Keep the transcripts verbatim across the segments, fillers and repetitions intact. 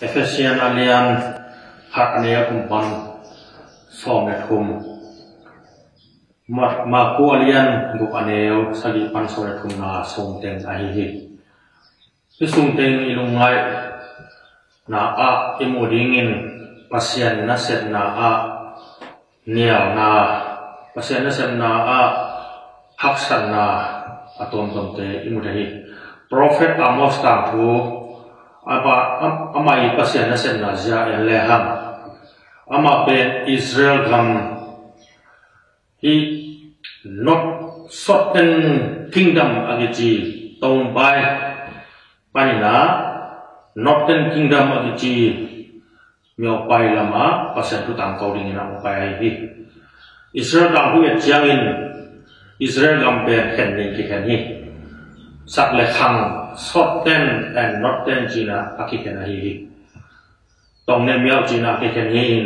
Efesian a lian khat a neu thum pan sawm le thum, Ma- Marku a lian guk a neu sagih pan sawm le thumna sungteng ahi hi. Hi sungteng i lungngaihna ah i mu dingin Pasian nasepna ah nialna, Pasian nasepna ah haksatna a tuamtuamte i mu thei hi. Prophet Amos tangthu, ama, am- amah i Pasian nasepna zia en le hang, amah pen Israel gam hi, North, Southern Kingdom a kici tongpai panin ah Northern Kingdom a kici miopai lamah Pasian thu tangko dingin a hong pai ahi hi. Israel tangthu et ciangin Israel gam pen khen ding kikhen hi. Sak le khang, Southern and Northern ci-in ah a kikhen ahi hi. Tong le miau ci-in ah kikhen hi-in,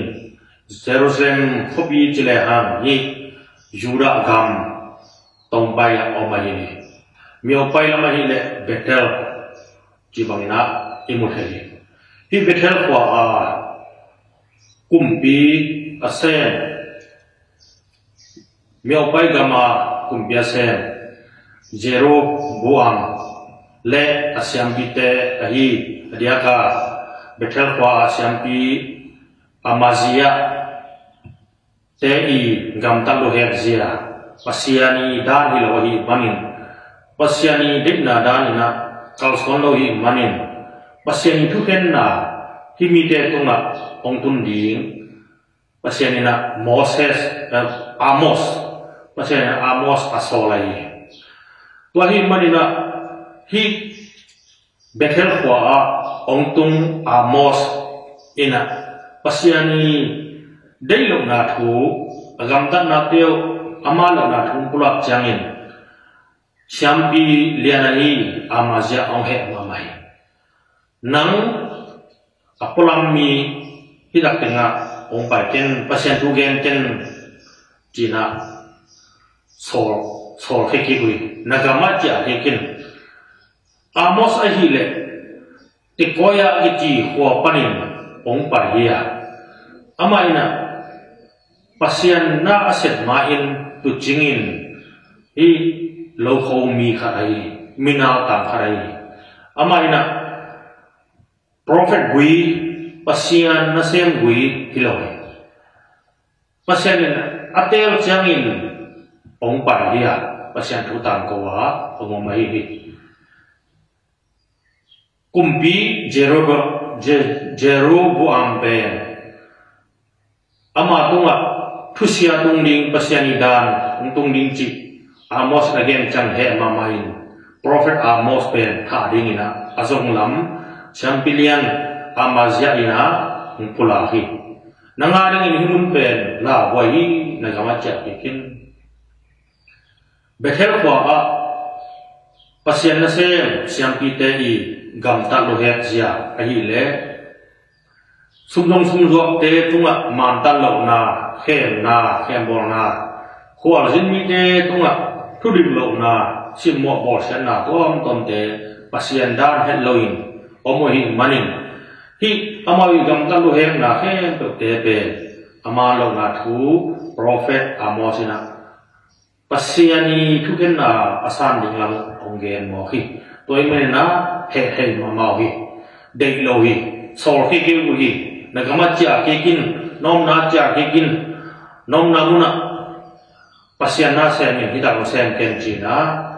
Jerusalem khuapi ci le hang hi, Judah gam tongpai ah om ahi hi. Miopai lam ahih leh Bethel ci bangin ah i mu thei hi. Hi Bethel khua ah kumpi a sem, miopai gam ah kumpi a sem Jeroboam le a siampite ahi, a diak a Bethel khua a siampi Amazia te i gamtat luhek zia, Pasian i dan hi lo ahih manin, Pasian i deihna dan in ah kalsuan lo ahih manin, Pasian i thukhenna hih mite tungah hong tun ding Pasian in ah Moses, eh, Amos, Pasian in ah Amos a sawl ahi hi. Tua ahih manin ah hih Bethel khua ah hong tung Amos in ah Pasian i deih lohna thu, a gamtatna peuh, ama lohna thu hong pulak ciangin, siampi lian ahi Amazia hong heh mahmah hi. Nang a pualam mi hi dak tengah hong pai ken, Pasian thu gen ken, ci-in ah sawl, sawl khia kik uh hi. Na gamah ciah khia kik in. Amos ahih leh Tekoa a kici khua panin hong pai hi a, amah in ah Pasian na a sep ma-in tuucing in hih lokho mi khat ahi, mi nautang khat ahi. Amah in ah prophet gui, Pasian nasem gui hi lo hi. Pasian in a teel ciangin hong pai hi a, Pasian thu tangko a hong om ahi hi. Kumpi Jerobo- Je- Jeroboam pen ama tungah thusia tung ding, Pasian i dan hong tung ding cih Amos in a gen ciang heh mahmah in, prophet Amos pen thah dingin ah a zong lam siampi lian Amazia in ah hong pulak hi. Na ngah dingin hih mun pen lauhuai hi, na gamah ciah kik in. Bethel khua ah Pasian nasem siampite i gamtat luhek zia ahih leh sumzong sumzuakte tungah mantat lohna, khemna, khembawlna, khualzin mite tungah thudim lohna, simmawh bawlsiatna tuamtuamte Pasian dan het loin om uh ahih manin, hih amau i gamtat luhekna khempeuhte pen a man lohna thu prophet Amos in ah Pasian i thukhenna a san ding lam hong gen mawk hi. Tua ahih manin ah heh thei mahmah uh hi. Deih lo hi. Sawl khia kik uh hi. Na gamah ciah kik in, na omna ciah kik in, na omna munah Pasian na sem in, hih tak hong sem ken, ci-in ah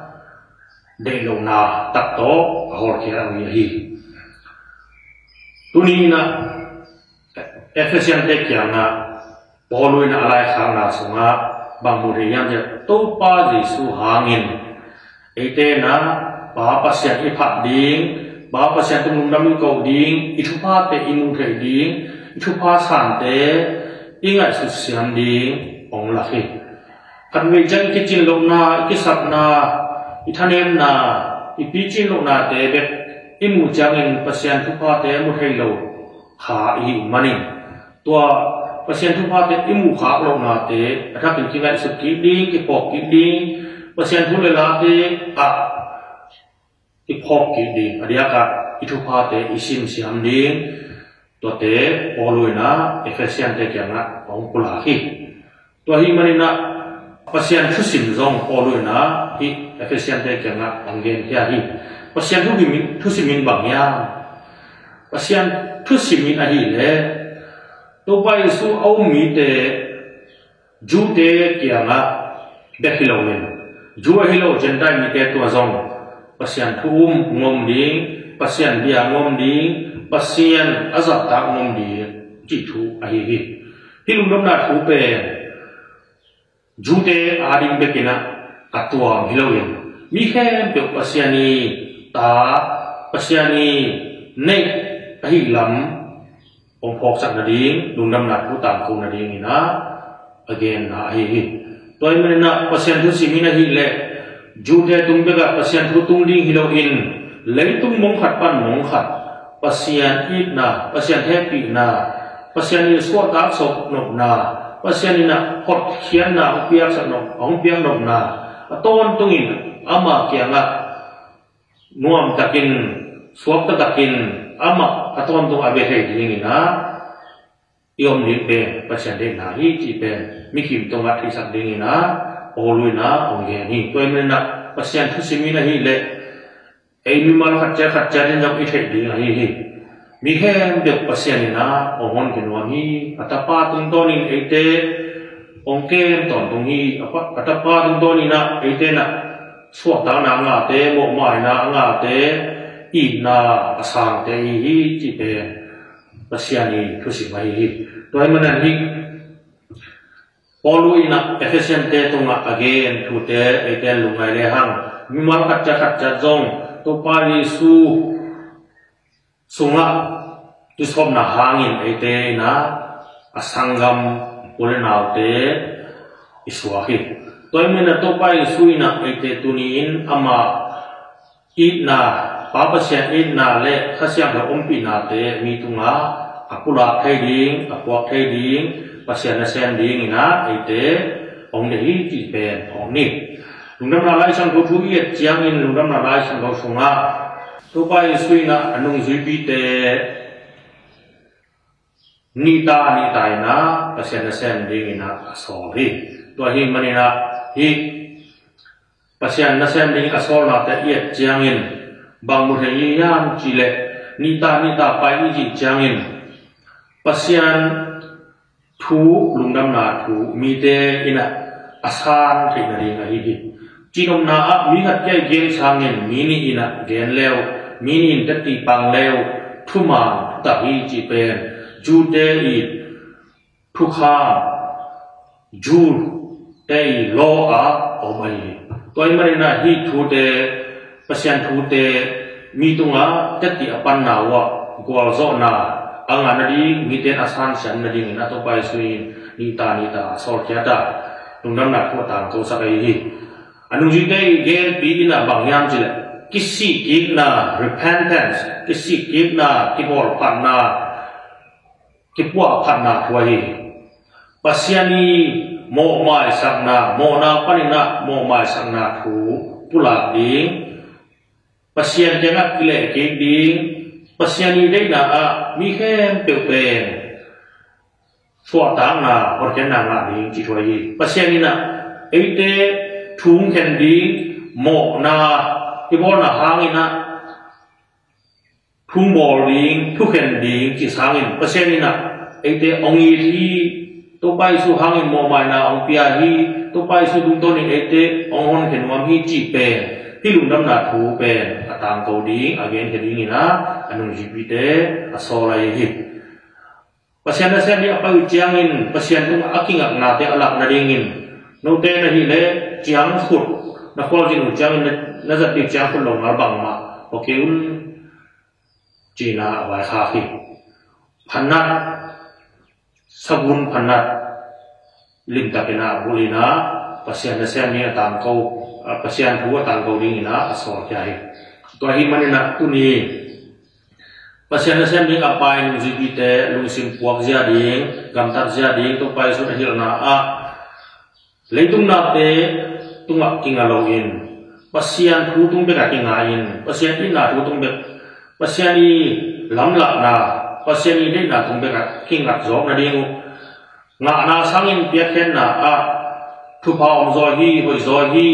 deih lohna tak tawh a hawlkhia uh hi. Tuni in ah Efesian te kiangah Paul in a laikhakna sungah bang mu thei hiam cih leh, Topa Jesu hangin eite in ah Pa Pasian i phat ding, Pa Pasian tung lungdam i koh ding, i thuphate i muh theih ding, i thupha sante i ngaihsut siam ding hong lak hi. Khatvei ciang i kicin lohna, i kisapna, i thanemna, i picin lohnate bek i muh ciangin Pasian thuphate mu thei lo kha i hih manin, tua Pasian thuphate i muhkhak lohnate a thakin kingaihsut kik ding, kiphawk kik ding, Pasian thu le late ah kiphawk kik ding, a diakah i thuphate i simsiam ding, Tuate Paul in ah Efesian te kiangah hong pulak hi. Tua ahih manin ah Pasian thusim zong Paul in ah hih Efesian te kiangah hong genkhia hi. Pasian thusim in, thusim in bang hiam? Pasian thusim in ahih leh Topa Jesu a um mite, Jew te kiangah bek hi loin, Jew ahi lo Gentile mite tung ah zong Pasian thu um ngom ding, Pasian bia ngom ding, Pasian a zahtak ngom ding cih thu ahi hi. Hih lungdamna thu pen Jew te ading bek in ah a tuam hi loin, mi khempeuh Pasian i ta, Pasian i neih ahih lam hong phawksak nading, lungdamna thu tangko nading in ah a genna ahi hi. Tua ahih manin ah Pasian thusim in ahih leh Jew te tung bek ah Pasian thu tung ding hi loin, leitung mong khat pan mong khat Pasian itna, Pasian hehpihna, Pasian in suahtak sawk nopna, Pasian in ah hotkhiatna hong piaksak nop, hong piak nopna a tawntungin ama kiangah nuamtakin, suakta takin amah a tawntung a bia thei dingin ah i om ding pen Pasian deihna hi cih pen mikim tungah theisak dingin ah Paul in ah hong gen hi. Tua ahih manin ah Pasian thusim in ahih leh ei mimal khat ciat khat ciat in zong i theih ding ahi hi. Mi khempeuh Pasian in ah hong honkhia nuam hi. A tapa tungtawnin eite hong kem tawntung hi. A pa, a tapa tungtawnin ah eite in ah suahtakna a ngahte, mawhmaina a ngahte, itna a sangte i hi cih pen Pasian i thusim ahi hi. Tua ahih manin hih Paul in ah Efesian te tungah a gen thute eite lungngai lehang, mimal khat ciat khat ciat zong Topa Jesu sungah tusawpna hangin eite in ah a sanggam u le naute i suak hi. Tua ahih manin ah Topa Jesu in ah eite tuni-in ama itna, Pa Pasian itna le Kha Siangtho ompihnate mi tungah a pulak thei ding, a puak thei ding, Pasian nasem dingin ah eite hong deih hi cih pen phawk ni. Lungdamna Lai Siangtho thu i et ciangin Lungdamna Lai Siangtho sungah Topa Jesu in ah a nungzuipite nihta nihta in ah Pasian nasem dingin ah a sawl hi. Tua ahih manin ah hih Pasian nasem ding a sawlnate i et ciangin bang mu thei i hiam cih leh, nihta nihta pai i cih ciangin Pasian thu, lungdamna thu mite in ah a san theih nading ahi hi. Cihnopna ah mi khat kia i gen sangin mi nih in ah gen le uh, mi nih in teci pang le uh, thuman thutak hi cih pen Jew te i thukham, Jew te i law ah a om ahi hi. Tua ahih manin ah hih thute, Pasian thute mi tungah teci a panna uh ah gualzawhna a ngah nading, mite in a sansiam nadingin ah Topa Jesu in nihta nihta a sawlkhia ta. Lungdamna thu a tangkosak ahi hi. A nungzuite i genpi in ah bang hiam cih leh, kisih kikna, repentance, kisih kikna, kibawlphatna, kipuahphatna thu ahi hi. Pasian i mawhmaisakna, mawhna panin ah mawhmaisakna thu pulak ding, Pasian kiangah kilehkik ding, Pasian i deihna ah mi khempeuh pen suahtakna, hotkhiatna ngah ding cih thu ahi hi. Pasian in ah eite thu hong khen ding, mawhna i bawlna hangin ah thu hong bawl ding, thukhen ding cih sangin Pasian in ah eite hong it hi. Topa Jesu hangin mawhmaina hong pia hi. Topa Jesu tungtawnin eite hong honkhia nuam hi cih pen, hih lungdamna thu pen a tangko ding, a genkhia dingin ah a nungzuipite a sawl ahi hi. Pasian nasem ding a pai uh ciangin Pasian tungah a kingaknate a lak nadingin, note na hih leh ciangkhut na khualzin uh ciangin na, na zat ding ciangkhut lo ngal bangmah hawk kei un, ci-in ah a vaikhak hi. Phatnat, sabun phatnat limtakin ah bulh in ah Pasian nasem ding a tangko, ah, Pasian thu a tangko dingin ah a sawlkhia hi. Tua ahih manin ah tuni Pasian nasem ding a pai nungzuipite lungsim puak zia ding, gamtat zia ding, Topa Jesu na hilhna ah leitung nate tungah kinga loin, Pasian thu tung bek a kinga in, Pasian itna thu tung bek, Pasian i lamlahna Pasian i deihna tung bekah kingat zawk nading uh ngahna sangin piakkhiatna ah thupha om zaw hi, hoih zaw hi,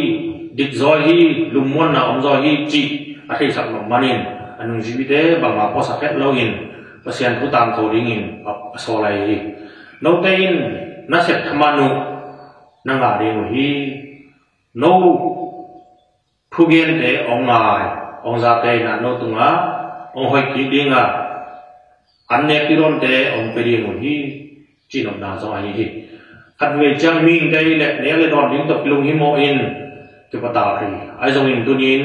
dik zaw hi, lungmuanna om zaw hi cih a theisak nop manin a nungzuipite bangmah puaksak het loin Pasian thu tangko dingin a, a sawl ahi hi. Note in na sep thaman uh na ngah ding uh hi. No thugente hong ngai hong zate in ah no tungah hong hoih kik ding a, an nek kidawnte hong pia ding uh hi, cih nopna zong ahi hi. Khatvei ciang mihingte hi leh nek le dawn ding tawh kilunghimawh in kipatau thei hi. Ahi zongin tunin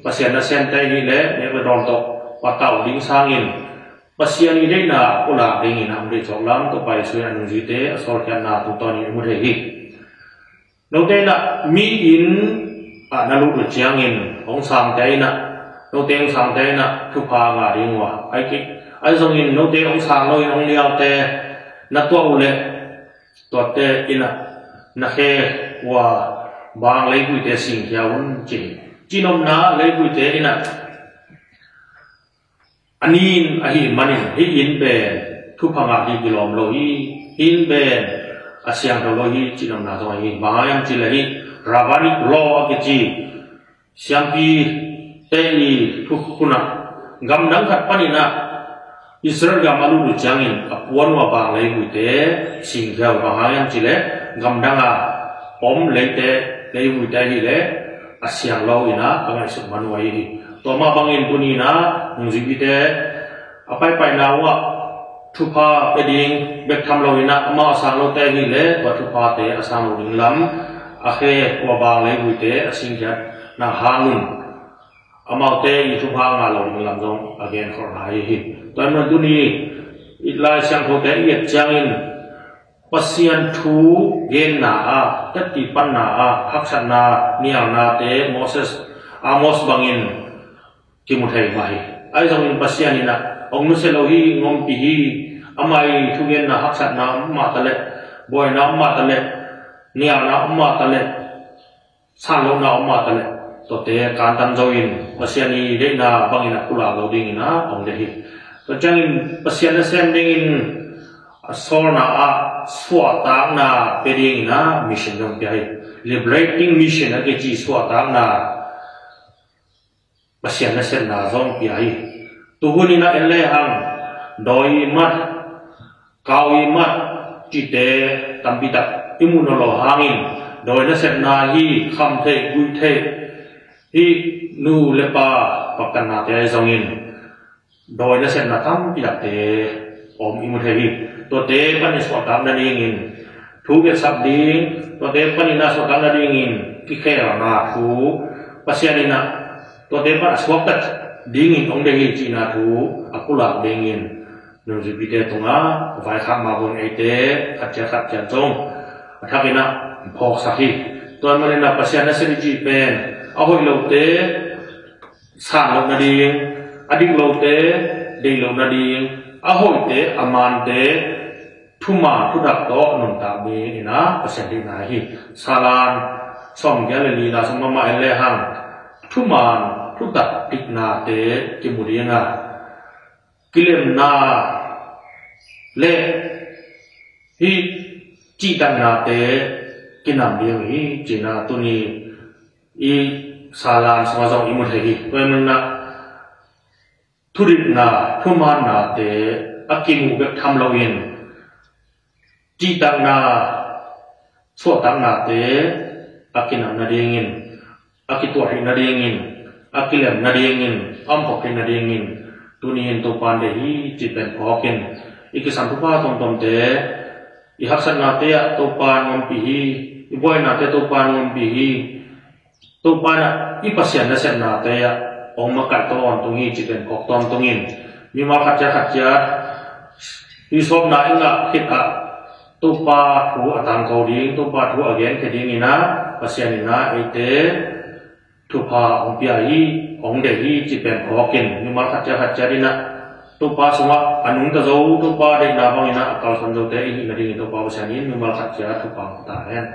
Pasian nasemte hi leh nek le dawn tawh patau ding sangin Pasian i deihna pulak dingin a hong deih zawk lam Topa Jesuh in a nungzuite a sawlkhiatna tungtawnin i mu thei hi. Note in ah mi inn ah na lut uh ciangin hong sangte in ah, note hong sangte in ah thupha ngah ding uh a, ahi kei, ahi zongin note hong sang loin hong nialte na tuah uh leh tuate in ah na khe uh a bang leibuite singkhia un ci hi. Cih nopna leibuite in ah a nin ahih manin hih inn pen thupha ngah ding kilawm lo hi, hih inn pen a siangtho lo hi, cih nopna zong ahi hi. Bang hang hiam cih leh hih rabbinic law a kici siampite i thukhun ah gamdang khat panin ah Israel gam a lut uh ciangin a puan uh a bang leibuite singkhia uh. Bang hang hiam cih leh gamdang a om leite, leibuite ahih leh a siang lo in ah a ngaihsut man uh ahi hi. Tua mah bangin tuni in ah nungzuipite a paipaina uh ah thupha pia ding bek tham lo in ah amau a sang lote ahih leh tua thuphate a sang lo ding lam, a khe uh a bang leibuite a singkhiatna hang un amaute i thupha ngah lo ding lam zong a genkholhna ahi hi. Tua ahih manin tuni i Lai Siangthote i et ciangin Pasian thu genna ah, teci panna ah haksatna, nialnate Moses, Amos bangin kimu thei mah hi. Ahi zongin Pasian in ah hong nusia lo hi, hong ompih hi. Amah i thugenna haksatna om mah taleh, buaina om mah taleh, nialna om mah taleh, sanlohna om mah taleh, tuate kantan zo in Pasian i deihna bangin a pulak lo dingin ah hong deih hi. Tua ciangin Pasian nasem dingin a sawlna ah suahtakna pia dingin ah mission zong pia hi. Liberating mission a kici suahtakna Pasian nasepna zong pia hi. Tuhun in ah en lehang dawi mat, kau i mat cihte tampi tak i muh nawn lo hangin dawi nasepna hi, kham theih, guih theih, hih nu le pa pakkatnate ahi zongin dawi nasepna tampi takte om i mu thei hi. Tuate panin suahtak nadingin thu kiatsak ding, tuate panin ah suahtak nadingin kikhelna thu, Pasian in ah tuate pan a suakta dingin hong deih hi cihna thu a pulak dingin nungzuipite tungah vaikhak mah bangin eite khat ciat khat ciat zong a thakin ah phawksak hi. Tua ahih manin ah Pasian nasep i cih pen a hoih lote san loh nading, a dik lote deih loh nading, a hoihte a maante thuman thutak tawh nuntak dingin ah Pasian deihna hi. Salan sawmgiat le li la sung mahmah en lehang thuman thutak diknate kimu ding a, kilemna le hih cihtaknate kinam ding hi cihna tuni i Salan sungah zong i mu thei hi. Tua ahih manin ah thudikna, thumannate a kimu bek tham loin cihtakna, suahtaknate a kinam nadingin, a kituah theih nadingin, a kilem nadingin, a omkhop theih nadingin tuni in Topa in deih hi cih pen phawkin i kisam thupha tomtomte, i haksatnate ah Topa in hong ompih hi, i buainate Topa in hong ompih hi. Topa in ah i Pasian nasepnate ah hong makaih tawntung hi cih pen phawk tawntungin mimal khat ciat khat ciat hih sawpna i ngah khit ah Topa thu a tangko ding, Topa thu a genkhia dingin ah Pasian in ah eite thupha hong pia hi, hong deih hi cih pen phawkin mimal khat ciat khat ciat in ah Topa sungah a nungta zo, Topa deihna bangin ah a kalsuan zote i hih nadingin Topa Pasian in mimal khat ciat thupha hong pia ta hen.